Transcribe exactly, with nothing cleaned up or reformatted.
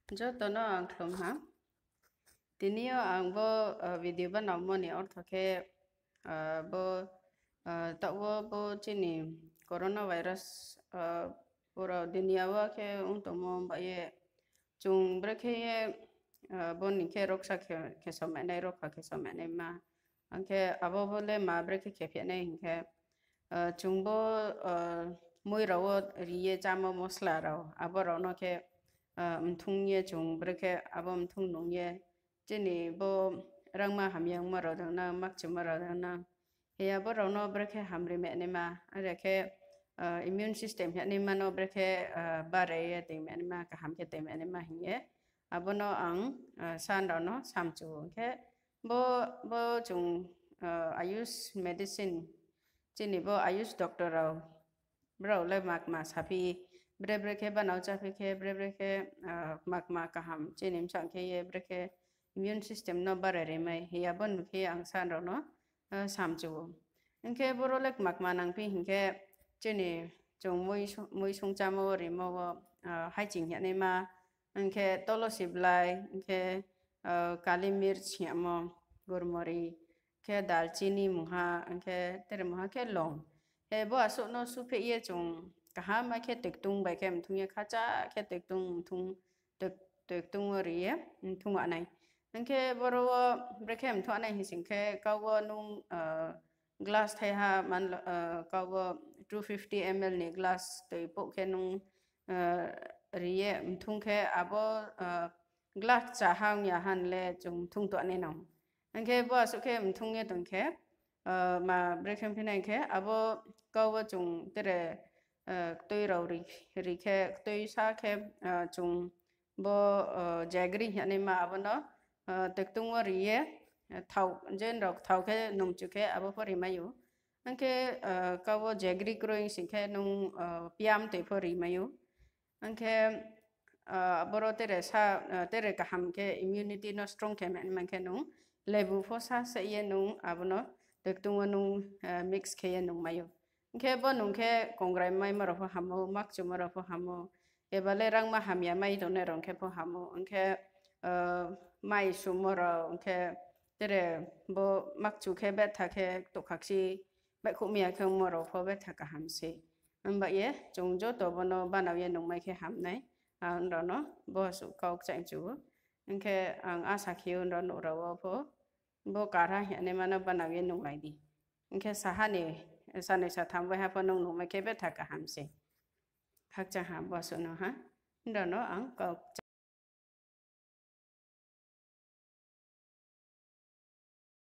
Joto no ang khlum ha. Tini yo ang bo video banaomo ni ortho khe, bo, taoh wo bo chini coronavirus pura dunia wo khe ong tongmo ba ye chung brekhe ye bo ni khe roksa khe, khe somainai, rokha khe somainaima. Ang khe abo bo le ma brekhe khe phi nai hing khe, chung bo mui rao wo ri ye chámo mosla rao, abo rao no khe mthung ye chung brekhe abo mthung nung ye chini bo rangma hamya ongmo rao dang na, makchumo rao dang na, he abo rao no brekhe hamri mai naima, are khe immune system hing naima no brekhe bare ye tongmai naima, kaham khe tongmai naima hing ye abo no ang san rao no samchu khe, bo, bo chung Ayush medicine, chini bo Ayush doctor rao, brao le makma saphi, bre bre khe banao cháphi khe, bre bre khe makma kaham chini bsang khe ye brekhe immune system no bare rimai hing ye abo no khe ang san rao no samchu ou. Hing khe boro le makma nangphi hing khe, chini chung mui sung chámo wo rimo wo haiching hing naima, hing khe tolosi blai, hing khe kali mirch hingmo, gurmori, khe dalchini mungha, hing khe tere mungha khe long. He bo asuh no supheh ye chung kaham khe toiktung bai khe mthung ye khacha khe toiktung mthung, toiktung wo ri ye mthung nai. Hing khe boro wo brekhe mthung nai hing sing khe kau wo nung glass thaiha man, kau wo two fifty M L ni glass toi pouh khe nung ri ye mthung khe abo glass kchaha ong ya han le chung mthung tuanai nang. Hing khe bo asuh khe mthung ye tong khe, ma brekhe phi nai khe abo kau wo chung tere ktui rao ri khe, ktui sa khe chung bo jaggery hing naima abo no toiktung wo ri ye thao, jen rao thao khe nungchu khe abo pho rimai ou. Hing khe kau wo jaggery kroi sing khe nung piam toi pho rimai ou. Hing khe boro tere sa, tere kaham khe immunity no strong khe mai man khe nung lebu pho sa se ye nung abo no toiktung wo nung mix khe ye nungmai ou. Hing khe bo nung khe kongrai maimo rao pho hamo, makchumo rao pho hamo, eba le rangma hamya mai tongnai rao khe pho hamo, hing khe mai sumo rao, hing khe tere bo makchu khe betha khe touhkhaksi baihkhouh mi ya khe ongmo rao pho betha kaham se. Himba ye chung joto bo no banao ye nungmai khe ham nai, ang nrao no bo suh kau kchaih chu ou. Hing khe ang asa khe ou nrao nouh rao wo pho bo karha hing naima no banao ye nunglai di. Hing khe saha ni, sanoi satham waiha pho nung nungmai khe betha kaham se. Khakchang ha bo suh no ha. Nrao no ang kau